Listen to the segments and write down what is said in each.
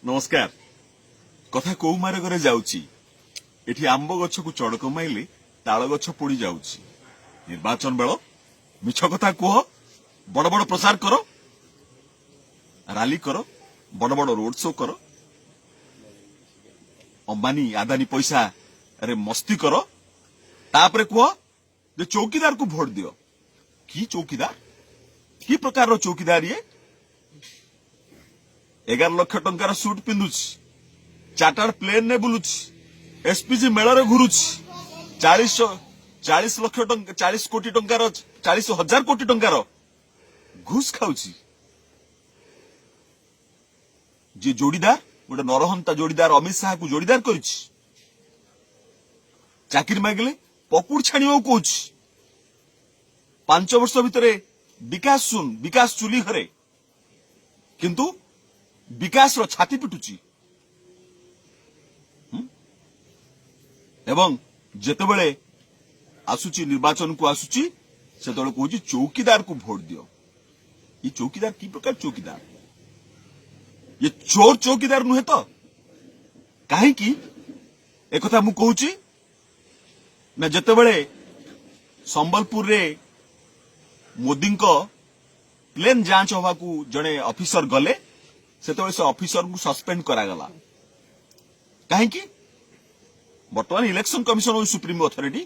ନମସ୍କାର। କଥା କୋଉ ମାର୍ଗରେ ଯାଉଛି? ଏଠି ଆମ୍ବ ଗଛକୁ ଚଡ଼କ ମାଇଲେ ତାଳ ଗଛ ପୋଡି ଯାଉଛି। ନିର୍ବାଚନ ବେଳ, ମିଛ କଥା କୁହ, ବଡ ବଡ ପ୍ରଚାର କର, ରାଲି କର, ବଡ ବଡ ରୋଡ ଶୋ କର, ଅମ୍ବାନୀ ଆଦାନୀ ପଇସାରେ ମସ୍ତି କର, ତାପରେ କୁହ ଯେ ଚୌକିଦାରକୁ ଭୋଟ ଦିଅ। କି ଚୌକିଦାର? କି ପ୍ରକାରର ଚୌକିଦାର ଇଏ? 11 ଲକ୍ଷ ଟଙ୍କାର ସୁଟ୍ ପିନ୍ଧୁଛି, ଚାର୍ଟାର୍ଡ ପ୍ଲେନରେ ବୁଲୁଛି, ଏସପିଜି ମେଳରେ ଘୁରୁଛି, 40 40 ଲକ୍ଷ ଟଙ୍କା, 40 କୋଟି ଟଙ୍କାର, 40 ହଜାର କୋଟି ଟଙ୍କାର ଘୁଷ ଖାଉଛି। ଯିଏ ଯୋଡ଼ିଦାର, ଗୋଟେ ନରହନ୍ତା ଯୋଡ଼ିଦାର ଅମିତ ଶାହାକୁ ଯୋଡ଼ିଦାର କରିଛି, ଚାକିରି ମାଗିଲେ ପକୁଡି ଛାଣିବାକୁ କହୁଛି। 5 ବର୍ଷ ଭିତରେ ବିକାଶ ଶୂନ, ବିକାଶ ଚୁଲି ଘରେ, କିନ୍ତୁ ବିକାଶର ଛାତି ପିଟୁଛି। ହୁଁ? ଏବଂ ଯେତେବେଳେ ଆସୁଛି, ନିର୍ବାଚନକୁ ଆସୁଛି, ସେତେବେଳେ କହୁଛି ଚୌକିଦାରକୁ ଭୋଟ ଦିଅ। ଏ ଚୌକିଦାର କି ପ୍ରକାର ଚୌକିଦାର? ଇଏ ଚୋର ଚୌକିଦାର ନୁହେଁ ତ? କାହିଁକି ଏକଥା ମୁଁ କହୁଛି ନା, ଯେତେବେଳେ ସମ୍ବଲପୁରରେ ମୋଦିଙ୍କ ପ୍ଲେନ୍ ଯାଞ୍ଚ ହବାକୁ ଜଣେ ଅଫିସର ଗଲେ, ସେତେବେଳେ ସେ ଅଫିସରଙ୍କୁ ସସ୍ପେଣ୍ଡ କରାଗଲା। କାହିଁକି? ବର୍ତ୍ତମାନ ଇଲେକ୍ସନ କମିଶନ ହଉଛି ସୁପ୍ରିମ ଅଥରିଟି।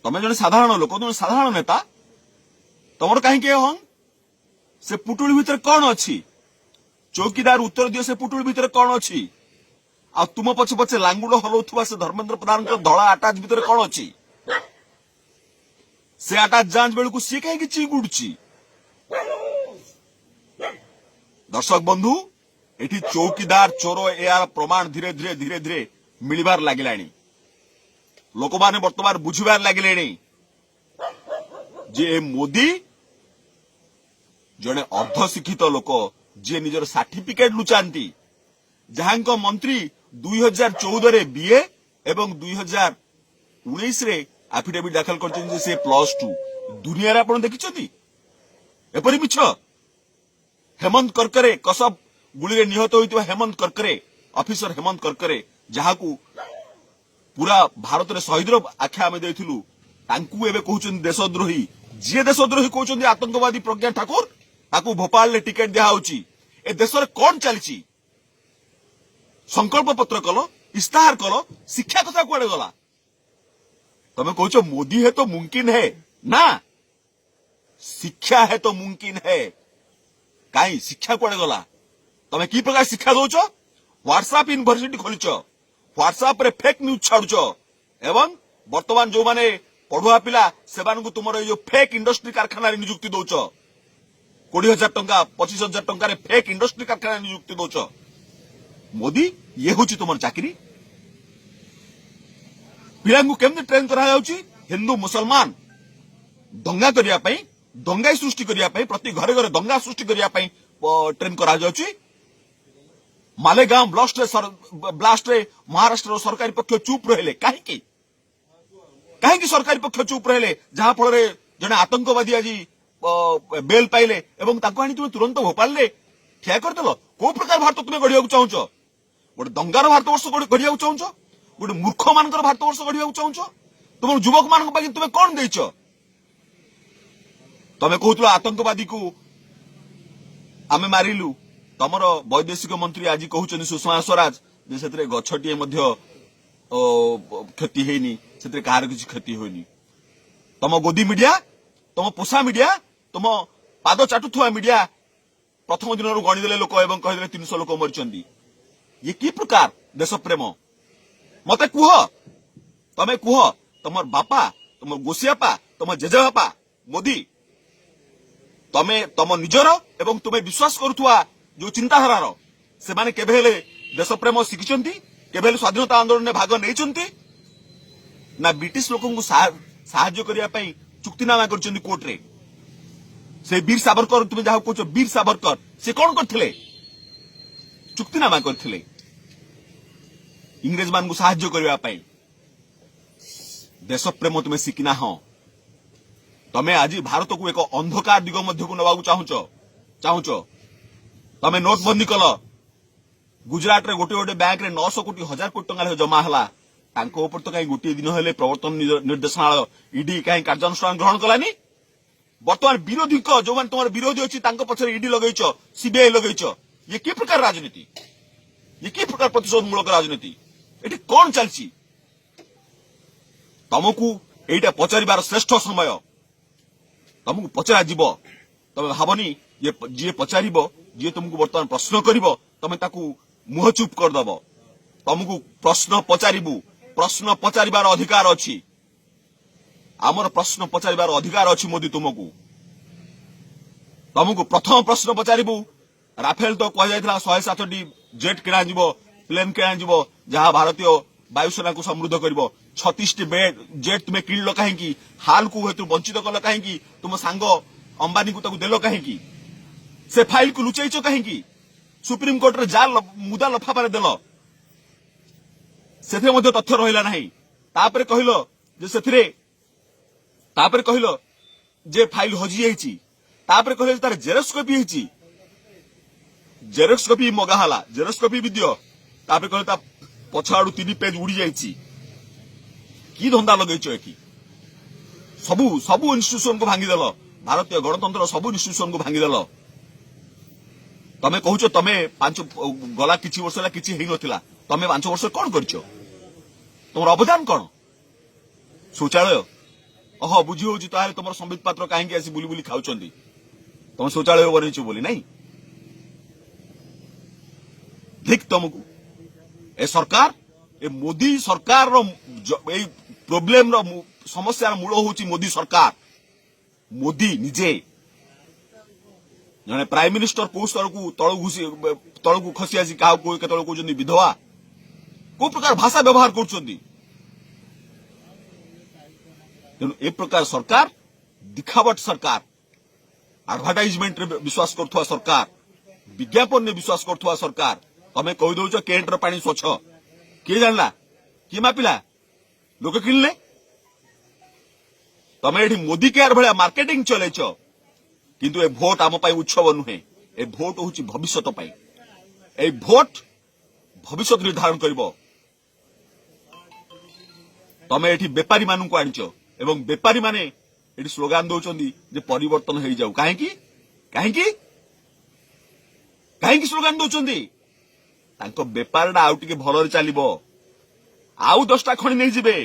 ତମେ ଜଣେ ସାଧାରଣ ଲୋକ, ଜଣେ ସାଧାରଣ ନେତା, ତମର କାହିଁକି ଏ ଅହଂ? ସେ ପୁଟୁଳି ଭିତରେ କଣ ଅଛି? ଚୌକିଦାର, ଉତ୍ତର ଦିଅ, ସେ ପୁଟୁଳି ଭିତରେ କଣ ଅଛି? ଆଉ ତୁମ ପଛେ ପଛେ ଲାଙ୍ଗୁଡ ହଲଉଥିବା ସେ ଧର୍ମେନ୍ଦ୍ର ପ୍ରଧାନଙ୍କ ଧଳା ଆଟାଚ ଭିତରେ କଣ ଅଛି? ସେ ଆଟାଚ ଯାଞ୍ଚ ବେଳକୁ ସିଏ କାହିଁକି ଚିଙ୍ଗୁଡୁଛି? ଦର୍ଶକ ବନ୍ଧୁ, ଏଠି ଚୌକିଦାର ଚୋର, ଏହାର ପ୍ରମାଣ ଧୀରେ ଧୀରେ ଧୀରେ ଧୀରେ ମିଳିବାର ଲାଗିଲାଣି। ଲୋକମାନେ ବର୍ତ୍ତମାନ ବୁଝିବାର ଲାଗିଲେଣି ଯେ ଏ ମୋଦି ଜଣେ ଅର୍ଦ୍ଧଶିକ୍ଷିତ ଲୋକ, ଯିଏ ନିଜର ସାର୍ଟିଫିକେଟ ଲୁଚାନ୍ତି, ଯାହାଙ୍କ ମନ୍ତ୍ରୀ 2014ରେ ବିଏ ଏବଂ 2019ରେ ଆଫିଡେଭିଟ ଦାଖଲ କରିଛନ୍ତି ଯେ ସେ +2। ଦୁନିଆରେ ଆପଣ ଦେଖିଛନ୍ତି ଏପରି ମିଛ? ହେମନ୍ତ କରକରେ, କସବ ଗୁଳିରେ ନିହତ ହୋଇଥିବା ହେମନ୍ତ କରକରେ, ଅଫିସର ହେମନ୍ତ କରକରେ, ଯାହାକୁ ପୁରା ଭାରତରେ ଶହୀଦର ଆଖ୍ୟା ଆମେ ଦେଇଥିଲୁ, ତାଙ୍କୁ ଏବେ କହୁଛନ୍ତି ଦେଶଦ୍ରୋହୀ। ଯିଏ ଦେଶଦ୍ରୋହୀ କହୁଛନ୍ତି ଆତଙ୍କବାଦୀ ପ୍ରଜ୍ଞା ଠାକୁର, ତାକୁ ଭୋପାଳରେ ଟିକେଟ ଦିଆହଉଛି। ଏ ଦେଶରେ କଣ ଚାଲିଛି? ସଂକଳ୍ପ ପତ୍ର କଲ, ଇସ୍ତାହାର କଲ, ଶିକ୍ଷା କଥା କୁଆଡେ ଗଲା? ତମେ କହୁଛ मोदी है तो मुमकिन है। ନା, शिक्षा है तो मुमकिन है। କାହିଁ, ଶିକ୍ଷା କୁଆଡେ ଗଲା? ତମେ କି ପ୍ରକାର ଶିକ୍ଷା ଦଉଛ? ହ୍ୱାଟ୍ସଆପ ୟୁନିଭର୍ସିଟି ଖୋଲିଛ, ହ୍ୱାଟ୍ସଆପ ରେ ଫେକ୍ ନ୍ୟୁଜ ଛାଡୁଛ ଏବଂ ବର୍ତ୍ତମାନ ଯୋଉମାନେ ପଢୁଆ ପିଲା, ସେମାନଙ୍କୁ ତୁମର ଏଇ ଯୋଉ ଫେକ୍ ଇଣ୍ଡଷ୍ଟ୍ରି କାରଖାନାରେ ନିଯୁକ୍ତି ଦଉଛ। 20,000 ଟଙ୍କା, 25,000 ଟଙ୍କାରେ ଫେକ୍ ଇଣ୍ଡଷ୍ଟ୍ରି କାରଖାନାରେ ନିଯୁକ୍ତି ଦଉଛ। ମୋଦି, ଇଏ ହଉଛି ତୁମର ଚାକିରି? ପିଲାଙ୍କୁ କେମିତି ଟ୍ରେନ୍ କରାଯାଉଛି? ହିନ୍ଦୁ ମୁସଲମାନ ଦଙ୍ଗା କରିବା ପାଇଁ, ଦଙ୍ଗାଇ ସୃଷ୍ଟି କରିବା ପାଇଁ, ପ୍ରତି ଘରେ ଘରେ ଦଙ୍ଗା ସୃଷ୍ଟି କରିବା ପାଇଁ ଟ୍ରେନ୍ କରାଯାଉଛି। ମାଲେଗାଁव ବ୍ଲାଷ୍ଟରେ ମହାରାଷ୍ଟ୍ରର ସରକାରୀ ପକ୍ଷ ଚୁପ୍ ରହିଲେ କାହିଁକି? କାହିଁକି ସରକାରୀ ପକ୍ଷ ଚୁପ୍ ରହିଲେ, ଯାହା ଫଳରେ ଜଣେ ଆତଙ୍କବାଦୀ ଆଜି ବେଲ୍ ପାଇଲେ ଏବଂ ତାକୁ ଆଣି ତୁମେ ତୁରନ୍ତ ଭୋପାଳରେ ଠିଆ କରିଦେଲ? କୋଉ ପ୍ରକାର ଭାରତ ତୁମେ ଗଢିବାକୁ ଚାହୁଁଛ? ଗୋଟେ ଦଙ୍ଗାର ଭାରତବର୍ଷ ଗଢିବାକୁ ଚାହୁଁଛ? ଗୋଟେ ମୂର୍ଖ ମାନଙ୍କର ଭାରତବର୍ଷ ଗଢିବାକୁ ଚାହୁଁଛ? ତୁମ ଯୁବକ ମାନଙ୍କ ପାଇଁ ତୁମେ କଣ ଦେଇଛ? ତମେ କହୁଥିଲ ଆତଙ୍କବାଦୀକୁ ଆମେ ମାରିଲୁ। ତମର ବୈଦେଶିକ ମନ୍ତ୍ରୀ ଆଜି କହୁଛନ୍ତି, ସୁଷମା ସ୍ୱରାଜ, ଯେ ସେଥିରେ ଗଛଟିଏ ମଧ୍ୟ କ୍ଷତି ହେଇନି, ସେଥିରେ କାହାର କିଛି କ୍ଷତି ହୋଇନି। ତମ ଗୋଦି ମିଡିଆ, ତମ ପୋଷା ମିଡିଆ, ତମ ପାଦ ଚାଟୁଥିବା ମିଡିଆ ପ୍ରଥମ ଦିନରୁ ଗଣିଦେଲେ ଲୋକ ଏବଂ କହିଦେଲେ 300 ଲୋକ ମରିଛନ୍ତି। ଇଏ କି ପ୍ରକାର ଦେଶପ୍ରେମ, ମତେ କୁହ। ତମେ କୁହ, ତମର ବାପା, ତମ ଗୋସିଆପା, ତମ ଜେଜେବାପା ମୋଦି, ତମେ ତମ ନିଜର ଏବଂ ତୁମେ ବିଶ୍ୱାସ କରୁଥିବା ଯୋଉ ଚିନ୍ତାଧାରାର, ସେମାନେ କେବେ ହେଲେ ଦେଶପ୍ରେମ ଶିଖିଛନ୍ତି? କେବେ ହେଲେ ସ୍ୱାଧୀନତା ଆନ୍ଦୋଳନରେ ଭାଗ ନେଇଛନ୍ତି ନା ବ୍ରିଟିଶ ଲୋକଙ୍କୁ ସାହାଯ୍ୟ କରିବା ପାଇଁ ଚୁକ୍ତିନାମା କରିଛନ୍ତି କୋର୍ଟରେ? ସେ ବୀର ସାବରକର, ତୁମେ ଯାହାକୁ କହୁଛ ବୀର ସାବରକର, ସେ କଣ କରିଥିଲେ? ଚୁକ୍ତିନାମା କରିଥିଲେ ଇଂରେଜ ମାନଙ୍କୁ ସାହାଯ୍ୟ କରିବା ପାଇଁ। ଦେଶପ୍ରେମ ତୁମେ ଶିଖିନାହଁ। ତମେ ଆଜି ଭାରତକୁ ଏକ ଅନ୍ଧକାର ଦିଗ ମଧ୍ୟକୁ ନେବାକୁ ଚାହୁଁଛ। ତମେ ନୋଟବନ୍ଦୀ କଲ। ଗୁଜରାଟରେ ଗୋଟେ ଗୋଟେ ବ୍ୟାଙ୍କରେ 900 କୋଟି, 1000 କୋଟି ଟଙ୍କା ଲେଖା ଜମା ହେଲା। ତାଙ୍କ ଉପରେ ତ କାହିଁ ଗୋଟିଏ ଦିନ ହେଲେ ପ୍ରବର୍ତ୍ତନ ନିର୍ଦ୍ଦେଶାଳୟ, ଇଡି କାହିଁ କାର୍ଯ୍ୟାନୁଷ୍ଠାନ ଗ୍ରହଣ କଲାନି? ବର୍ତ୍ତମାନ ବିରୋଧୀଙ୍କ, ଯୋଉମାନେ ତୁମର ବିରୋଧୀ ଅଛି, ତାଙ୍କ ପଛରେ ଇଡି ଲଗେଇଛ, ସିବିଆଇ ଲଗେଇଛ। ଇଏ କି ପ୍ରକାର ରାଜନୀତି? ଇଏ କି ପ୍ରକାର ପ୍ରତିଶୋଧମୂଳକ ରାଜନୀତି? ଏଠି କଣ ଚାଲିଛି? ତମକୁ ଏଇଟା ପଚାରିବାର ଶ୍ରେଷ୍ଠ ସମୟ। ତମକୁ ପଚରାଯିବ। ତମେ ଭାବନି ଯିଏ ପଚାରିବ, ଯିଏ ତୁମକୁ ବର୍ତ୍ତମାନ ପ୍ରଶ୍ନ କରିବ, ତମେ ତାକୁ ମୁହଁ ଚୁପ୍ କରିଦବ। ତମକୁ ପ୍ରଶ୍ନ ପଚାରିବୁ। ପ୍ରଶ୍ନ ପଚାରିବାର ଅଧିକାର ଅଛି ଆମର। ପ୍ରଶ୍ନ ପଚାରିବାର ଅଧିକାର ଅଛି ମୋଦି ତୁମକୁ। ତମକୁ ପ୍ରଥମ ପ୍ରଶ୍ନ ପଚାରିବୁ, ରାଫେଲ ତ କୁହାଯାଇଥିଲା 107ଟି ଜେଟ୍ କିଣାଯିବ, ପ୍ଲେନ୍ କିଣାଯିବ, ଯାହା ଭାରତୀୟ ବାୟୁସେନାକୁ ସମୃଦ୍ଧ କରିବ। 36ଟି ଜେଟ୍ ତୁମେ କିଣିଲ କାହିଁକି? ହାଲକୁ ହେତୁ ବଞ୍ଚିତ କଲ କାହିଁକି? ତୁମ ସାଙ୍ଗ ଅମ୍ବାନୀକୁ ତାକୁ ଦେଲ କାହିଁକି? ସେ ଫାଇଲକୁ ଲୁଚେଇଛ କାହିଁକି? ସୁପ୍ରିମକୋର୍ଟରେ ଜାଲ ମୁଦା ଲଫାଫାରେ ଦେଲ, ସେଥିରେ ମଧ୍ୟ ତଥ୍ୟ ରହିଲା ନାହିଁ। ତାପରେ କହିଲ ଯେ ସେଥିରେ, ତାପରେ କହିଲ ଯେ ଫାଇଲ ହଜି ଯାଇଛି। ତାପରେ କହିଲ ଯେ ତାର ଜେରକ୍ସ କପି ହେଇଛି। ଜେରକ୍ସ କପି ମଗା ହେଲା, ଜେରକ୍ସ କପି ବି ଦିଅ। ତାପରେ କହିଲେ ତା ପଛ ଆଡୁ ତିନି ପେଜ ଉଡି ଯାଇଛି। କି ଧନ୍ଦା ଲଗେଇଛ ଏଠି? ସବୁ ସବୁ ଇନଷ୍ଟିଟ୍ୟୁସନକୁ ଭାଙ୍ଗିଦେଲ। ଭାରତୀୟ ଗଣତନ୍ତ୍ର ସବୁ ଇନଷ୍ଟିଟ୍ୟୁସନକୁ ଭାଙ୍ଗିଦେଲ। ତମେ କହୁଛ ତମେ ପାଞ୍ଚ, ଗଲା କିଛି ବର୍ଷ ହେଲା କିଛି ହେଇନଥିଲା। ତମେ 5 ବର୍ଷ କଣ କରିଛ? ତମର ଅବଦାନ କଣ? ଶୌଚାଳୟ? ଅହ, ବୁଝି ହଉଛି ତାହେଲେ ତମର ସମ୍ବିତ ପାତ୍ର କାହିଁକି ଆସି ବୁଲି ବୁଲି ଖାଉଛନ୍ତି। ତମେ ଶୌଚାଳୟ ବନେଇଛ ବୋଲି ନାଇଁ? ଧିକ୍ ତମକୁ। ଏ ସରକାର, ଏ ମୋଦି ସରକାରର ଏଇ ପ୍ରୋବ୍ଲେମର, ସମସ୍ୟାର ମୂଳ ହଉଛି ମୋଦି ସରକାର, ମୋଦି ନିଜେ। ଜଣେ ପ୍ରାଇମ ମିନିଷ୍ଟର କୋଉ ସ୍ତରକୁ ତଳକୁ ଖସି ଆସି କାହାକୁ କେତେବେଳେ କହୁଛନ୍ତି ବିଧବା, କୋଉ ପ୍ରକାର ଭାଷା ବ୍ୟବହାର କରୁଛନ୍ତି। ତେଣୁ ଏ ପ୍ରକାର ସରକାର ଦିଖାବଟ ସରକାର, ଆଡଭର୍ଟାଇଜମେଣ୍ଟରେ ବିଶ୍ୱାସ କରୁଥିବା ସରକାର, ବିଜ୍ଞାପନରେ ବିଶ୍ୱାସ କରୁଥିବା ସରକାର। ତମେ କହିଦଉଛ କେଣ୍ଟର ପାଣି ସ୍ୱଚ୍ଛ। କିଏ ଜାଣିଲା? କିଏ ମାପିଲା? ଲୋକ କିଣିଲେ। ତମେ ଏଠି ମୋଦି କେୟାର ଭଳିଆ ମାର୍କେଟିଂ ଚଲେଇଛ। କିନ୍ତୁ ଏ ଭୋଟ ଆମ ପାଇଁ ଉତ୍ସବ ନୁହେଁ। ଏ ଭୋଟ ହଉଛି ଭବିଷ୍ୟତ ପାଇଁ। ଏଇ ଭୋଟ ଭବିଷ୍ୟତ ନିର୍ଦ୍ଧାରଣ କରିବ। ତମେ ଏଠି ବେପାରୀ ମାନଙ୍କୁ ଆଣିଛ ଏବଂ ବେପାରୀ ମାନେ ଏଠି ସ୍ଲୋଗାନ ଦଉଛନ୍ତି ଯେ ପରିବର୍ତ୍ତନ ହେଇଯାଉ। କାହିଁକି? କାହିଁକି? କାହିଁକି ସ୍ଲୋଗାନ ଦଉଛନ୍ତି? ତାଙ୍କ ବେପାରଟା ଆଉ ଟିକେ ଭଲରେ ଚାଲିବ, ଆଉ 10ଟା ଖଣି ନେଇଯିବେ,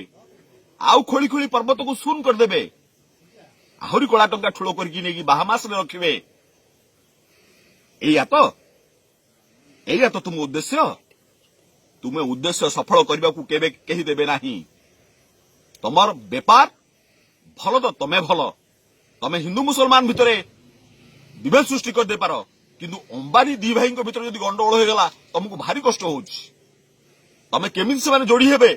ଆଉ ଖୋଳି ଖୋଳି ପର୍ବତକୁ ଶୂନ କରିଦେବେ, ଆହୁରି କଳା ଟଙ୍କା ଠୁଳ କରିକି ନେଇକି ବାହାମାସରେ ରଖିବେ। ଏଇଆ ତ, ଏଇଆ ତ ତୁମ ଉଦ୍ଦେଶ୍ୟ। ତୁମେ ଉଦ୍ଦେଶ୍ୟ ସଫଳ କରିବାକୁ କେବେ କେହି ଦେବେ ନାହିଁ। ତମର ବେପାର ଭଲ ତ ତମେ ଭଲ। ତମେ ହିନ୍ଦୁ ମୁସଲମାନ ଭିତରେ ବିଭେଦ ସୃଷ୍ଟି କରିଦେଇପାର, କିନ୍ତୁ ଅମ୍ବାନୀ ଦି ଭାଇଙ୍କ ଭିତରେ ଯଦି ଗଣ୍ଡଗୋଳ ହେଇଗଲା, ତମକୁ ଭାରି କଷ୍ଟ ହଉଛି। ତମେ କେମିତି ସେମାନେ ଯୋଡି ହେବେ,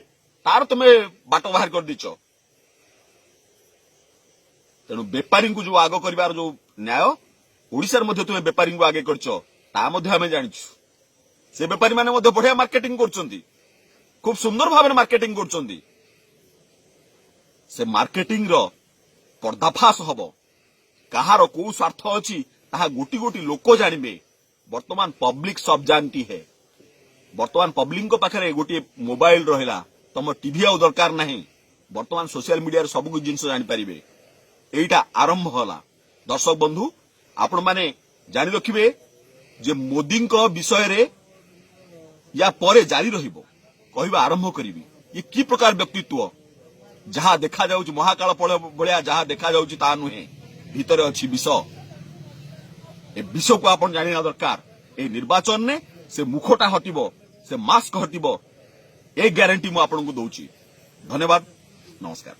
ତାର ତମେ ବାଟ ବାହାର କରିଦେଇଛ। ତେଣୁ ବେପାରୀଙ୍କୁ ଯୋଉ ଆଗ କରିବାର ଯୋଉ ନ୍ୟାୟ, ଓଡିଶାରେ ମଧ୍ୟ ତୁମେ ବେପାରୀଙ୍କୁ ଆଗେ କରିଛ, ତା ମଧ୍ୟ ଆମେ ଜାଣିଛୁ। ସେ ବେପାରୀ ମାନେ ମଧ୍ୟ ବଢିଆ ମାର୍କେଟିଂ କରୁଛନ୍ତି, ଖୁବ ସୁନ୍ଦର ଭାବରେ ମାର୍କେଟିଂ କରୁଛନ୍ତି। ସେ ମାର୍କେଟିଂ ର ପର୍ଦ୍ଦାଫାଶ ହବ। କାହାର କୋଉ ସ୍ୱାର୍ଥ ଅଛି, ତାହା ଗୋଟି ଗୋଟି ଲୋକ ଜାଣିବେ। ବର୍ତ୍ତମାନ ପବ୍ଲିକ सब जानती है। ବର୍ତ୍ତମାନ ପବ୍ଲିକଙ୍କ ପାଖରେ ଗୋଟିଏ ମୋବାଇଲ ରହିଲା। ତମ ଟିଭି ଆଉ ଦରକାର ନାହିଁ। ବର୍ତ୍ତମାନ ସୋସିଆଲ ମିଡିଆରେ ସବୁ କିଛି ଜିନିଷ ଜାଣିପାରିବେ। ଏଇଟା ଆରମ୍ଭ ହେଲା। ଦର୍ଶକ ବନ୍ଧୁ, ଆପଣମାନେ ଜାଣି ରଖିବେ ଯେ ମୋଦିଙ୍କ ବିଷୟରେ ୟା ପରେ ଜାରି ରହିବ। କହିବା ଆରମ୍ଭ କରିବି ଇଏ କି ପ୍ରକାର ବ୍ୟକ୍ତିତ୍ୱ। ଯାହା ଦେଖାଯାଉଛି ମହାକାଳ ଭଳିଆ ଯାହା ଦେଖାଯାଉଛି ତାହା ନୁହେଁ, ଭିତରେ ଅଛି ବିଷ। ଏ ବିଷକୁ ଆପଣ ଜାଣିବା ଦରକାର। ଏଇ ନିର୍ବାଚନରେ ସେ ମୁଖଟା ହଟିବ, ସେ ମାସ୍କ ହଟିବ, ଏ ଗ୍ୟାରେଣ୍ଟି ମୁଁ ଆପଣଙ୍କୁ ଦଉଛି। ଧନ୍ୟବାଦ, ନମସ୍କାର।